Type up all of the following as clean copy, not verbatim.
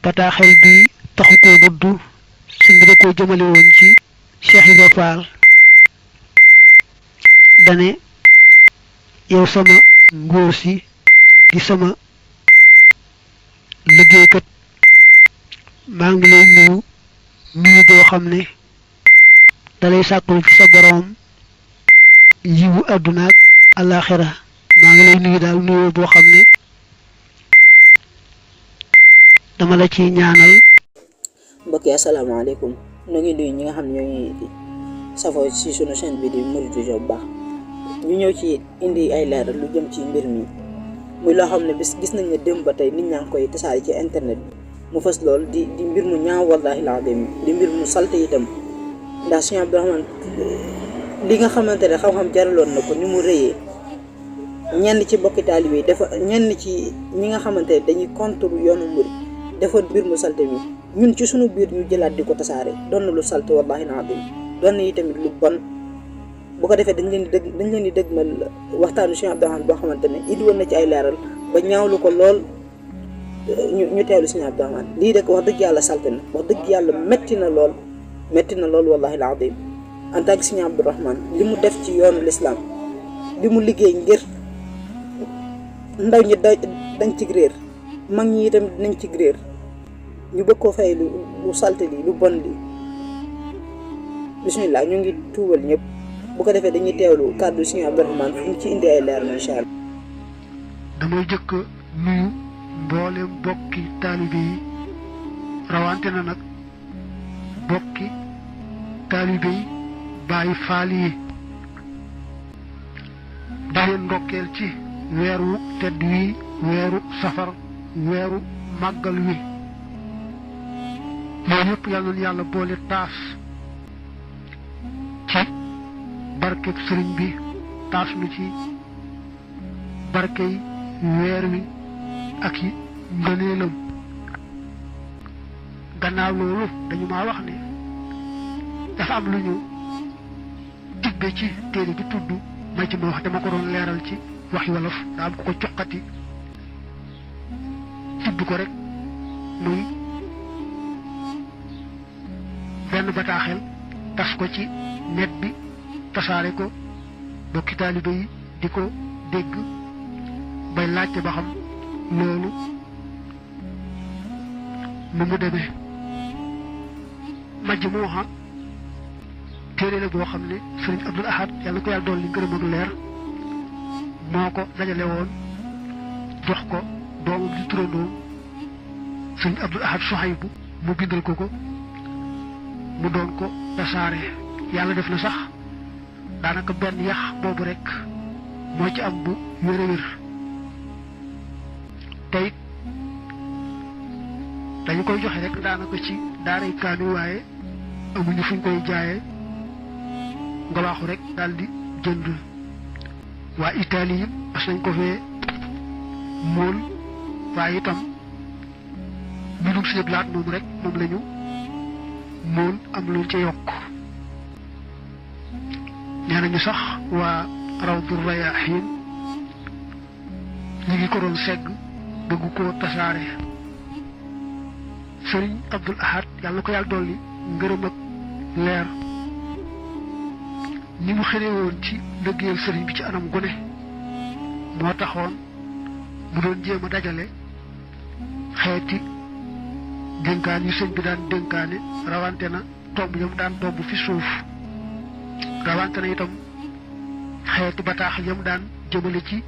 bataaxel bi taxu ko gudd sëñ bi da koo jëmale woon ci Cheikh Ibra Fall dane yow sama ngóor si di sama liggéeykat maa ngi lay nuyu nuyu boo xam ne dalay sàkkul ci sa boroom yiwu àdduna ak àllaaxira maa ngi lay nuyu daal nuyu boo xam ne dama la ci ñaanal. mbokk yi asalaamaaleykum ñu ngi nuyu ñi nga xam ne ñoo ngi safoo ci sunu chaîne bi di Mouride Vision bu baax ñu ñëw ci indi ay leeral lu jëm ci mbir mi muy loo xam ne gis nañ ne démb ba tey nit ñaa ngi koy tasaare ci internet bi mu fës lool di mbir mu ñaaw wallahi laadim di mbir mu salte itam ndax Sëñ Abdourahmane li nga xamante ne xam-xam jaraloon na ko ni mu rëyee ñenn ci bokki taalibe yi dafa ñenn ci ñi nga xamante ne dañuy contre yoonu murid dafa mbir mu salte mi ñun ci sunu biir ñu jëlaat di ko tasaare doon na lu salte wallahi laadim doon na yi tamit lu bon bu ko defee dañ leen di dëgmal waxtaanu Sëñ Abdourahmane boo xamante ne indi woon na ci ay leeral ba ñaawlu ko lool ñu teewlu Sëñ Abdourahmane lii rek wax dëgg yàlla salte na wax dëgg yàlla metti na lool wallahi laadim en tant que Sëñ Abdourahmane li mu def ci yoonu l'islam li mu liggéey ngir ndaw ñi dañ ci réer mag ñi itam dinañ ci réer ñu bëgg koo fay lu salte li lu bon li bismillah ñu ngi tuubal ñëpp bu ko defee dañuy teewlu kàddu Sëñ Abdourahmane fu mu ci indi ay leer incha allah. damay jëkk nuyu mboolem bokki taalibe yi rawante na nag bokki taalibe yi Baay Faal yi daleen ndokkeel ci weeru tedd wi weeru safar weeru màggal wi loolu yëpp yàlla na yàlla boole taas ci barkeb sëriñ bi taas nu ci barkey weer wi ak yi ngëneelam gannaaw loolu dañu maa wax ne dafa am lu ñu digbe ci téere bi tudd may ci ma wax dama ko doon leeral ci waxi wolof daa am ko coqati tudd ko rek muy benn bataaxel tas ko ci net bi tasaare ko bokki taalibe yi di ko dégg bay laajte ba xam loolu nu mu demee Majmuha téere la boo xam ne sëriñ Abdul Ahad yàlla ko yàlla doon li ngërëm ak leer moo ko dajale woon jox ko doomam di turandoom sëriñ Abdul Ahad Suhaybu mu bindal ko mu doon ko tasaare yàlla def na sax daanaka benn yax boobu rek moo ci am bu wér-wér tey dañu koy joxe rek daanaka ci daaray kaamil waaye amuñu fuñ koy jaayee nga waaxu rek daal di jënd waa Italie yi as nañ ko fee mool waaye itam mbindum si blaat moom rek moom lañu mool am luñ ca yokk nee nañu sax waa Rawdu Rayaahiin ñu ngi ko doon segg bëgg koo tasaare sëriñ Abdul Ahad yàlla ko yàlla dolli ngërëm ak leer ni mu xëree woon ci liggéeyal sëriñ bi ci anam gune moo taxoon mu doon jéem a dajale xeeti dénkaan yu sëñ bi daan dénkaane rawante na tomb yam daan tomb fi suuf rawante na itam xeeti bataax yam daan jëmale ci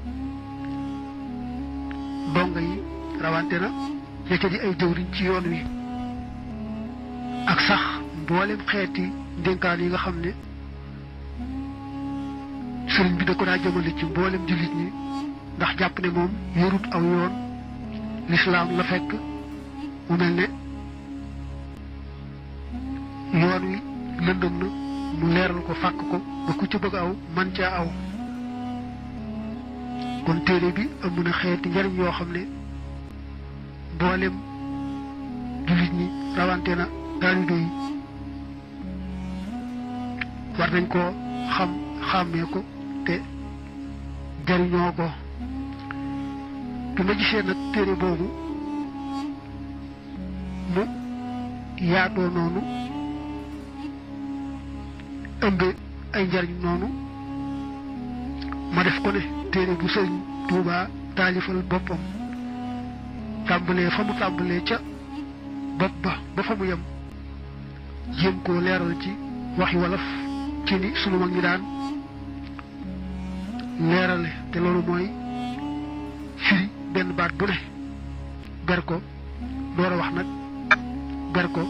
donga yi rawante na ña ca di ay jëwriñ ci yoon wi ak sax mboolem xeeti dénkaan yi nga xam ne sëriñ bi da ko daa jëmale ci mboolem jullit ñi ndax jàpp ne moom yorut aw yoon lislaam la fekk mu mel ne yoon wi lëndëm na mu leeral ko fàkk ko ba ku ci bëgg aw man caa aw kon téere bi am na xeeti njariñ yoo xam ne mboolem jullit ñi rawante na taalibe yi war nañ koo xàmmee ko te jariñoo ko bi ma gisee nag téere boobu mu yaatoo noonu ëmbe ay njariñ noonu ma def ko ne téere bu sëriñ Tuubaa taalifal boppam tàmbalee fa mu tàmbalee ca bopp ba fa mu yem jéem koo leeral ci waxi wolof ci ni sunu mag ñi daan leerale te loolu mooy firi benn baat bu ne ber ko door a wax nag ber ko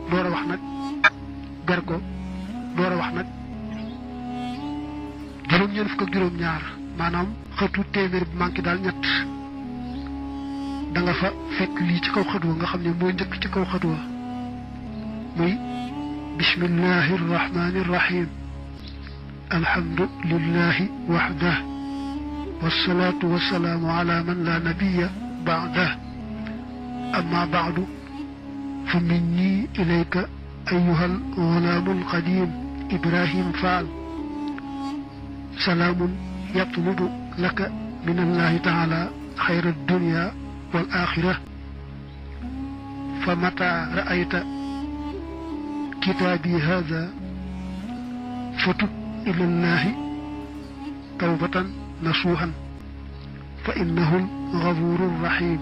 door a wax nag ber ko door a wax nag juróom-ñeent fukk ak juróom-ñaar maanaam xëtu téeméer bi manqué daal ñett da nga fa fekk lii ci kaw xët wa nga xam ne mooy njëkk ci kaw xët wa muy bismillahi rrahmani rrahim alhamdulillahi waxdah wasalaatu wasalaamu ala man la nabiya ba'dah amma ba'du fa minni ilayka ayuha alghulaamu alqadim ibrahim faal salaamun yatlubu laka min allahi taala xayra addunya wal axira fa mata ra'ayta kitaabi hada fatub ila allahi tawbatan nasuhan fa innahu alghafuru rrahim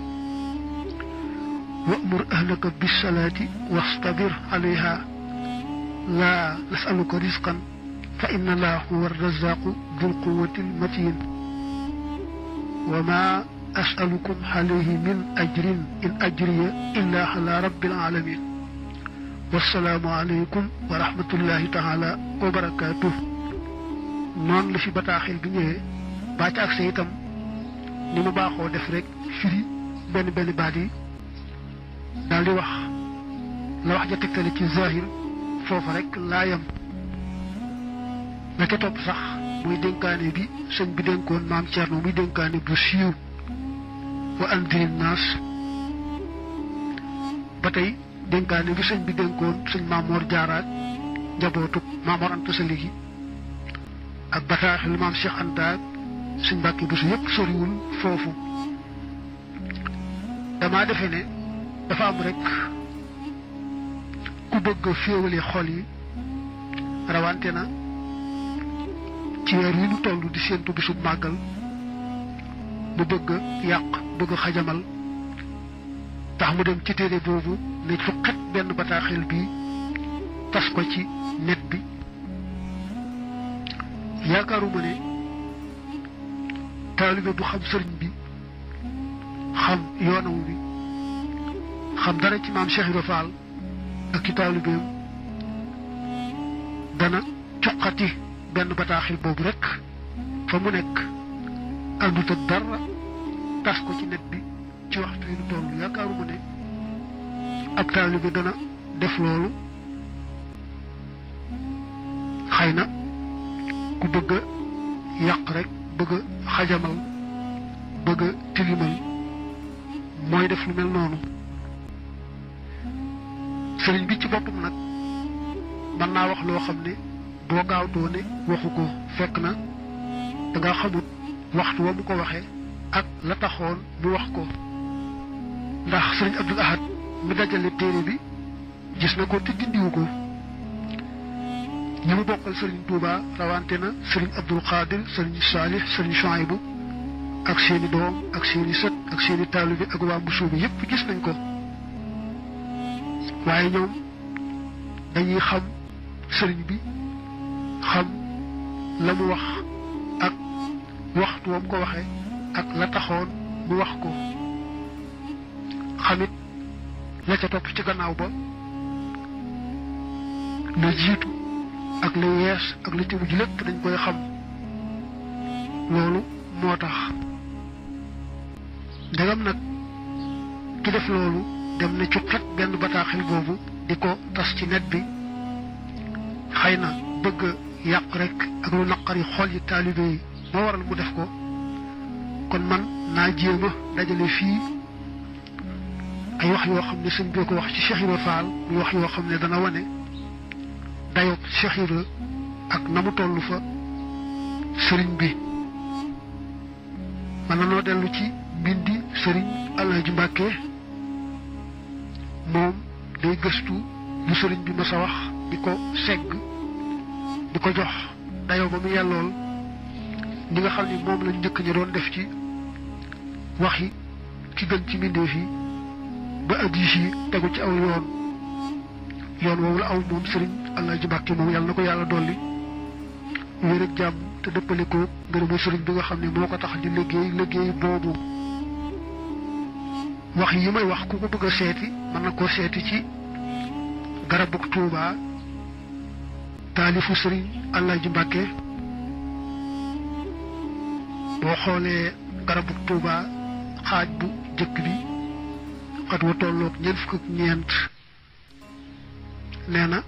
wa'mur ahlaka bis-salati wastabir alayha la nas'aluka rizqan fa inna allaha huwa ar-razzaqu dhul quwwati al-matin wa ma as'alukum alayhi min ajrin in ajriya illa ala rabbil alamin wassalaamu alaykum wa rahmatullahi taala wa barakatuh noonu la fi bataaxel bi ñëwee baa ca ak sa itam ni ma baaxoo def rek firi benn baat yi daal di wax la wax ja tegtale ci zahir foofa rek laa yam la ca topp sax muy dénkaane bi sëñ bi dénkoon maam Thierno muy dénkaane bu siiw wa andiri naas ba tey dénkaane bi sëñ bi dénkoon sëñ Maamoor Jaaraat njabootu Maamoor Anta Sali gi ak bataaxel maam Cheikh Anta sëñ Mbàkke Buso yépp soriwul foofu damaa defe ne dafa am rek ku bëgg a féewale xol yi rawante na ci weer wi nu toll di séentu bisub màggal mu bëgg yàq bëgg xajamal tax mu dem ci téere boobu ne fu xet benn bataaxel bi tas ko ci net bi yaakaaruma ne taalibe bu xam sëriñ bi xam yoonam bi xam dara ci maam Cheikh Ibra Fall ak ci taalibeem dana cuqati benn bataaxel boobu rek fa mu nekk àndut ak dara tas ko ci net bi ci waxtu yi nu toll yaakaaruma ne ab taalibe dana def loolu xëy na ku bëgg a yàq rek bëgg a xajamal bëgg a tilimal mooy def lu mel noonu sëriñ bi ci boppam nag mën naa wax loo xam ne boo gaawtoo ne waxu ko fekk na danga xamut waxtu wa mu ko waxee ak la taxoon mu wax ko ndax sëriñ Abdul Ahad mi dajale téere bi gis na ko te dindiwu ko ñi mu bokkal sëriñ Touba rawante na sëriñ Abdul Xaadir sëriñ Saalih sëriñ Chouaïbou ak seeni doom ak seeni sët ak seeni taalibe ak waa Mbuso bi yépp gis nañ ko waaye ñoom dañuy xam sëriñ bi xam la mu wax ak waxtu wam ko waxee ak la taxoon mu wax ko xamit la ca topp ci gannaaw ba la jiitu ak la yees ak la ci mujj lépp dañ koy xam loolu moo tax ndegam nag ki def loolu dem na ci xet benn bataaxel boobu di ko tas ci net bi xëy na bëgg yàq rek ak lu naqari xol yi taalibe yi moo waral mu def ko kon man naa jéema dajale fii ay wax yoo xam ne sëñ bi ko wax ci Cheikh Ibra Fall muy wax yoo xam ne dana wane dayob Cheikh Ibra ak na mu toll fa sëriñ bi man na noo dellu ci mbindi sëriñ Alaaji Mbàkke moom day gëstu lu sëriñ bi ma sa wax di ko segg di ko jox dayoo ba mu yellool li nga xam ne moom lañ njëkk ñi doon def ci waxi ki gën ci mbindeef yi ba hadiis yi tegu ci aw yoon woowu la aw moom sëriñ Alaaji Mbàkke moom yàlla na ko yàlla dolli wér ak jàmm te dëppale ko ngërëmu sëriñ bi nga xam ne moo ko tax di liggéey boobu. wax yi may wax ku ko bëgg a seeti mën na koo seeti ci garabug Tuuba taalifu sëriñ Alaaji Mbàkke boo xoolee garabug Tuuba xaaj bu jëkk bi xat wa tolloog ñeent fukk ak ñeent nee na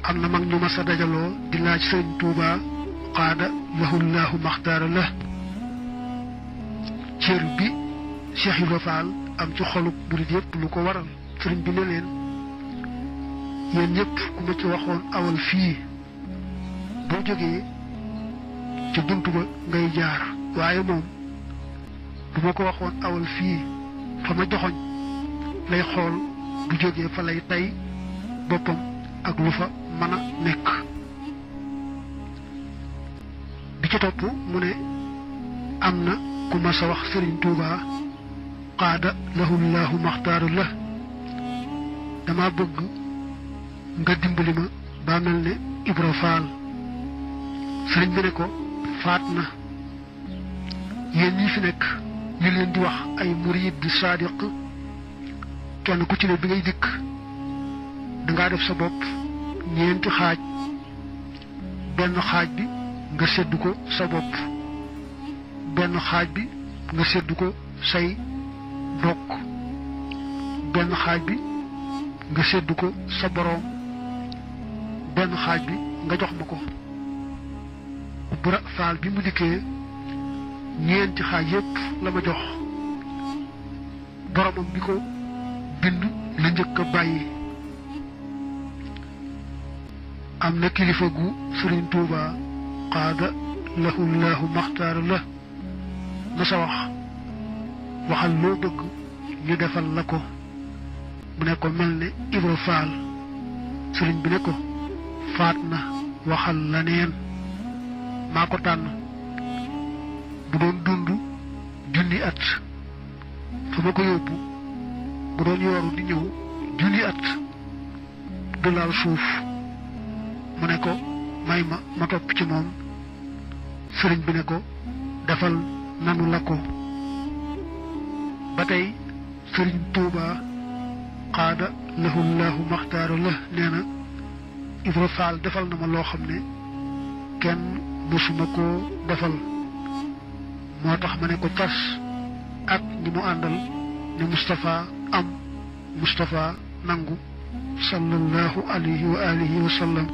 am na mag ñu ma sa dajaloo di laaj sëriñ Tuuba qaada lahullahu maxtaara la cër bi Cheikh Ibra Fall am ci xolub murid yëpp lu ko waral sëriñ bi ne leen yéen ñëpp ku ma ci waxoon awal fii boo jógee ci bunt ba ngay jaar waaye moom bu ma ko waxoon awal fii fa ma joxoñ lay xool bu jógee fa lay tay boppam ak lu fa mën a nekk bi ci topp mu ne am na ku ma sa wax sëriñ Tuuba qaada lahullahu maxtaaru la dama bëgg nga dimbali ma ba mel ne Ibra Faal sëriñ bi ne ko faat na yéen ñi fi nekk ñu leen di wax ay murid sadiq kenn ku ci ne bi ngay dikk dangaa def sa bopp ñeenti xaaj benn xaaj bi nga séddu ko sa bopp benn xaaj bi nga séddu ko say bokk benn xaaj bi nga séddu ko sa boroom benn xaaj bi nga jox ma ko Ibra Faal bi mu dikkee ñeenti xaaj yépp la ma jox boromam bi ko bind la njëkk a bàyyi am na kilifa gu Sëriñ Tuuba qaada lahullahu maxtaara la ma sa wax waxal loo bëgg ñu defal la ko mu ne ko mel ne Ibra Faal sëriñ bi ne ko faat na waxal la neen maa ko tànn bu doon dund junni at fa ma ko yóbbu bu doon yooru di ñëw junni at du laal suuf mu ne ko may ma topp ci moom sëriñ bi ne ko defal nanu la ko ba tey sëriñ Tuuba qaada lahullahu maxtaara la nee na Ibra Faal defal na ma loo xam ne kenn mësuma koo defal moo tax ma ne ko cas ak ñi mu àndal ne Moustapha am Moustapha nangu sallallahu alayhi wa alihi wa sallam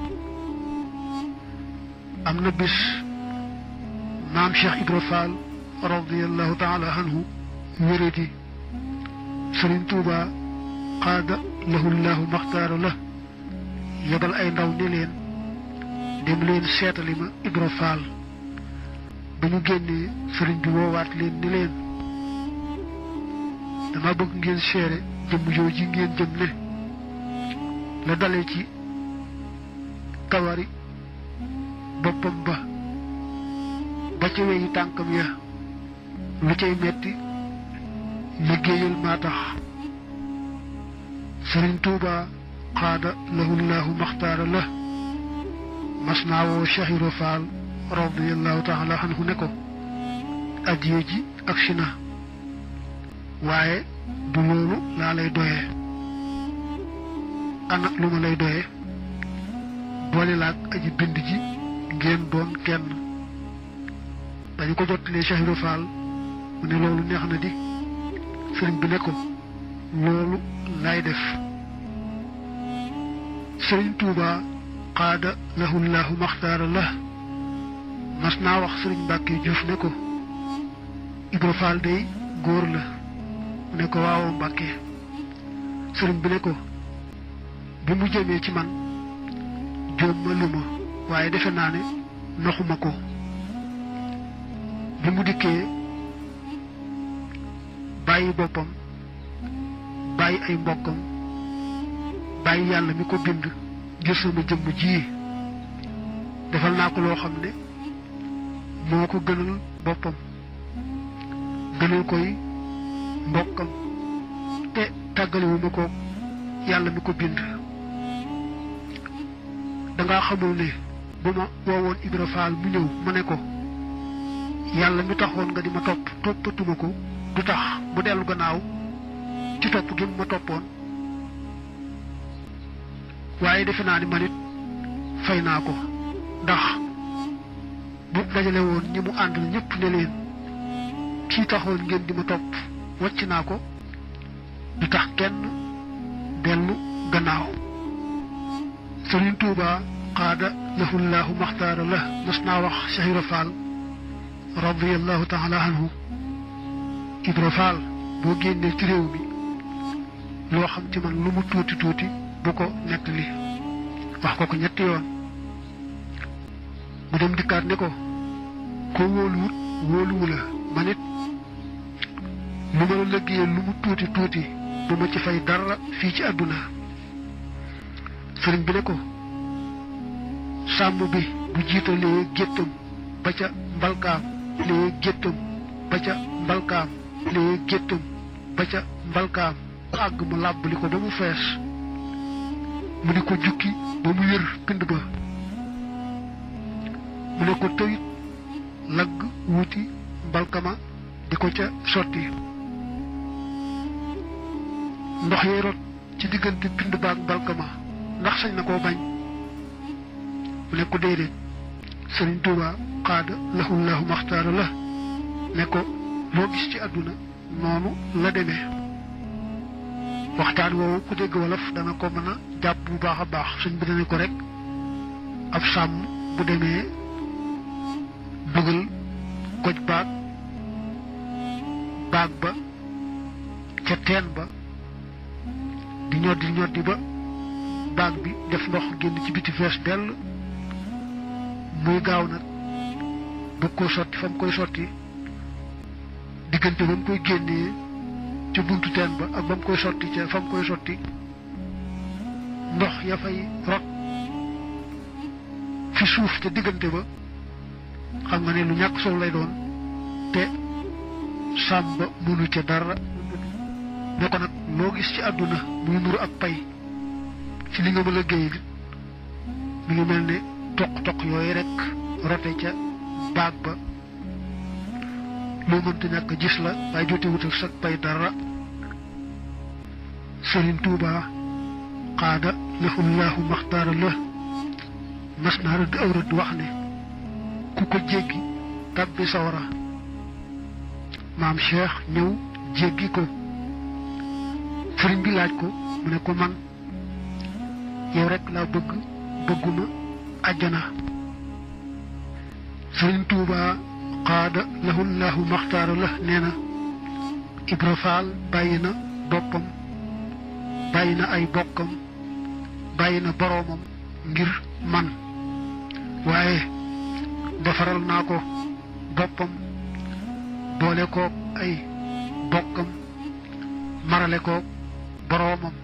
am na bis maam Cheikh Ibra Fall radiyallahu taala anhu wéradi Sëriñ Tuuba qaada lahullahu maxtaara la yebal ay ndaw ne leen dem leen seetali ma Ibra Fall ba ñu génnee sëriñ bi woowaat leen ni leen dama bëgg ngeen seere jëmm jooji ngeen jëm ne la dalee ci kawari boppam ba ca weyi tànkam ya lu cay metti liggéeyal maa tax Sëriñ Tuuba qaada lahullahu maxtaara la mas naa woo Cheikh Ibra Fall radiyallahu taala anhu ne ko addiye ji ak si na waaye du loolu laa lay doyee ana lu ma lay doyee boole laag aji bind ji ngeen doon kenn dañu ko jottalee Cheikh Ibra Fall mu ne loolu neex na di sëriñ bi ne ko loolu lay def Sëriñ Tuuba qaada lahullahu maxtaara la mas naa wax sëriñ Mbàkke Juuf ne ko Ibra Faal day góor la mu ne ko waawoo Mbàkke sëriñ bi ne ko bi mu jëmee ci man jóom ma lu ma waaye defe naa ne naxuma ko bi mu dikkee bàyyi boppam bàyyi ay mbokkam bàyyi yàlla mi ko bind ngir sama jëmm ji defal naa ko loo xam ne moo ko gënal boppam gënal koy mbokkam te tàggalewuma ko yàlla mi ko bind dangaa xamul ne bu ma woowoon Ibra Faal mu ñëw mu ne ko yàlla mi taxoon nga di ma topp toppatuma ko du tax mu dellu gannaaw ci topp gi ma toppoon waaye defe naa ni man it fay naa ko ndax bu dajale woon ñi mu àndal ñëpp ne leen kii taxoon ngeen di ma topp wàcc naa ko du tax kenn dellu gannaaw Sëriñ Tuuba qaada lahullahu maxtaara la mas naa wax Cheikh Ibra Fall radiyallahu taala anhu Ibra Fall boo génnee ci réew mi loo xam ci man lu mu tuuti tuuti bu ko nettali wax ko ñetti yoon mu dem dikkaat ne ko ko wóoluwut wóoluwu la man it lu ma la liggéeyee lu mu tuuti tuuti bu ma ci fay dara fii ci àdduna sëriñ bi ne ko sàmm bi bu jiitalee géttam ba ca mbalkaam lee géttam ba ca mbalkaam lee géttam ba ca mbalkaam àgg mu làbbali ko ba mu fees mu di ko jukki ba mu yër pind ba mu ne ko tëyit lagg wuti mbalkama di ko ca sotti ndox yee rot ci diggante pind baak mbalkama ndax sañ na koo bañ mu ne ko déedéet Sëriñ Tuuba qaada lahullahu maxtaara la ne ko loo gis ci àdduna noonu la demee waxtaan woowu ku dégg wolof dana ko mën a jàpp bu baax a baax suñ bi dana ko rek ab sàmm bu demee dugal goj baag ba ca teen ba di ñoddi ba baag bi def ndox génn ci biti fees dell muy gaaw nag bëgg koo sotti fa mu koy sotti diggante ba mu koy génnee ci buntu teen ba ak ba mu koy sotti ca fa mu koy sotti ndox ya fay rot fi suuf ca diggante ba xam nga ne lu ñàkk solo lay doon te sàmba mënu ca dara ne ko nag loo gis ci àdduna muy nuru ak pay ci li nga ma liggéey mi ngi mel ne toq yooyu rek rote ca baag ba loo mënta ñàkk gis la waaye jote wutal sag pay dara Sëriñ Tuuba qaada lahullahu maxtaara la mas naa rëdd aw rëdd wax ne ku ko jéggi tàbbi sawara maam Cheikh ñëw jéggi ko sëriñ bi laaj ko mu ne ko man yow rek laa bëgguma àjjana Sëriñ Tuuba qaada lahullahu maxtaara la nee na Ibra Faal bàyyi na boppam bàyyi na ay bokkam bàyyi na boroomam ngir man waaye defaral naa ko boppam boole koog ay bokkam marale koog boroomam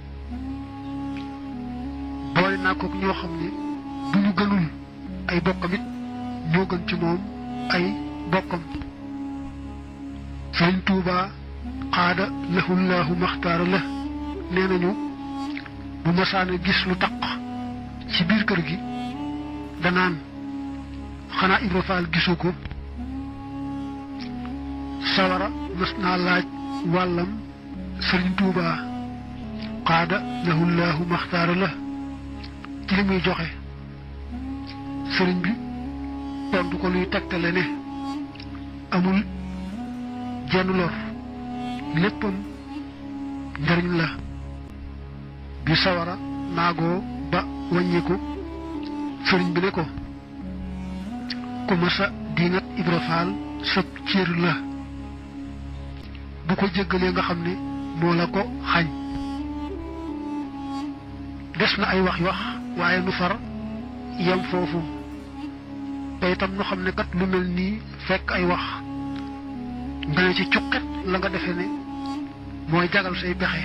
boole naa koog ñoo xam ne bu ñu gënul ay bokkam it ñoo gën ci moom ay bokkam Sëriñ Tuuba qaada lahullahu maxtaara la nee nañu bu masaana gis lu taq ci biir kër gi danaan xanaa Ibra Faal gisu ko sawara mas naa laaj wàllam Sëriñ Tuuba qaada lahullahu maxtaara la ci li muy joxe sëriñ bi tontu ko luy tegtale ne amul jenn lor léppam njariñ la bi sawara naagoo ba wàññiku sëriñ bi ne ko ku masa diingat Ibra Faal sëb cër la bu ko jéggalee nga xam ne moo la ko xañ des na ay wax waaye nu far yem foofu te itam nu xam ne kat lu mel nii fekk ay wax nga ne ci cuqet la nga defe ne mooy jagal say pexe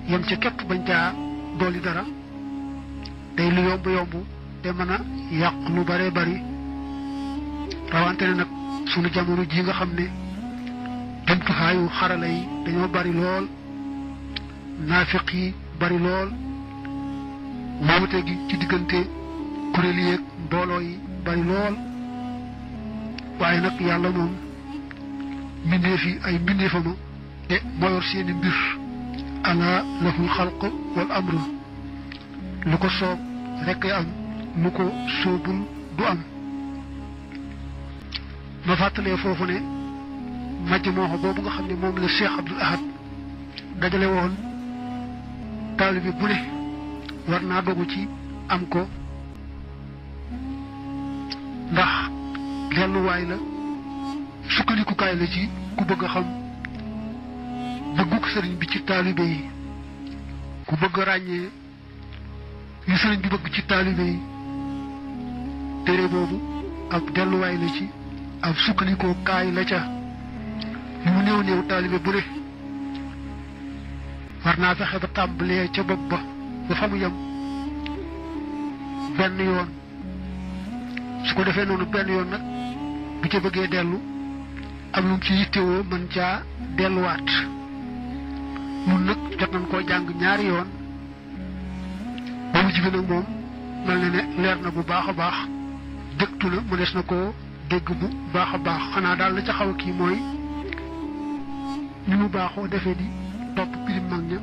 yem ca képp bañ caa dolli dara day lu yomb yomb te mën a yàq lu bare bari rawante ne nag sunu jamono ji nga xam ne jumtuxaayu xarala yi dañoo bari lool naafiq yi bari lool moomute gi ci diggante kuréel yi ak mbooloo yi bari lool waaye nag yàlla moom mbindeef yi ay mbindeefama te moo yor seeni mbir ala lahul xalq wal amru lu ko soob rekk am lu ko soobul du am ma fàttalee foofu ne majmuuxa boobu nga xam ne moom la Cheikh Abdoul Ahad dajale woon taalibe bu ne war naa dogu ci am ko ndax delluwaay la sukkandikukaay la ci ku bëgg a xam bëgguk sëriñ bi ci taalibe yi ku bëgg a ràññee li sëriñ bi bëgg ci taalibe yi téere boobu ab delluwaay la ci ab sukkandikoo kaay la ca li mu néew néew taalibe bu ne war naa fexe ba tàmbalee ca bopp ba fa mu yem benn yoon su ko defee noonu benn yoon nag bu ca bëggee dellu am lu mu ci yittewoo mën caa delluwaat nun nag jot nañ koo jàng ñaari yoon ba mu jibi nag moom mel na ne leer na bu baax a baax dëgtu na mu des na koo dégg bu baax a baax xanaa daal la ca xaw a kii mooy ni mu baaxoo defee di topp pirim mag ña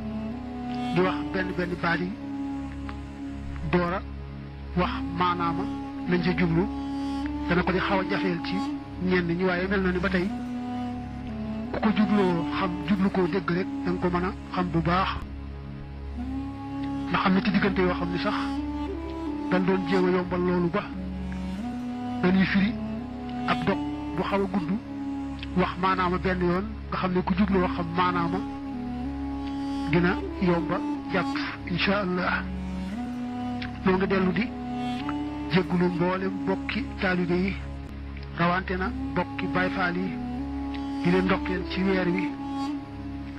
di wax benn baat yi door a wax maanaama lañ ca jublu dana ko di xaw a jafeel ci ñenn ñi waaye mel na ni ba tey ku ko jubloo xam jublu koo dégg rek da nga ko mën a xam bu baax ndax am na ci diggante yoo xam ne sax dañ doon jéem a yombal loolu ba dañuy firi ab dog bu xaw a gudd wax maanaama benn yoon nga xam ne ku jubloo xam maanaama dina yomba jàpp insha allah noo nga dellu di jéggulu mboolem bokki taalibe yi rawante na bokki Baay Faal yi di leen ndokkeel ci weer wi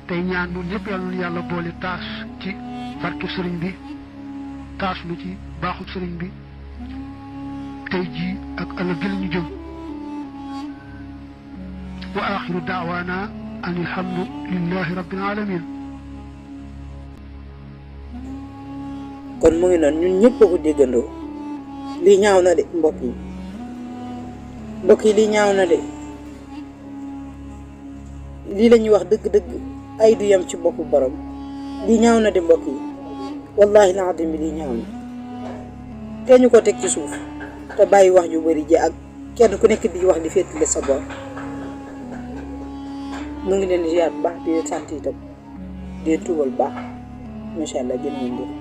tey ñaan ñun ñëpp yàlla na yàlla boole taas ci barke sëriñ bi taas lu ci baaxul sëriñ bi tey jii ak ëllëg gi ñu jëm wa axiru daawaana an alhamdulillahi rabbil alamin kon mu ngi noonu ñun ñëpp ko déggandoo lii ñaaw na de mbokk yi lii ñaaw na de lii la ñuy wax dëgg-dëgg ay du yem ci boppu borom lii ñaaw na de mbokk yi wallahi la adim bi lii ñaaw na te ñu ko teg ci suuf te bàyyi wax ju bari ji ak kenn ku nekk di wax di féetale sa boor mu ngi leen di ziar bu baax di leen sant itam di leen tuubal baax macha allah gën ngeen def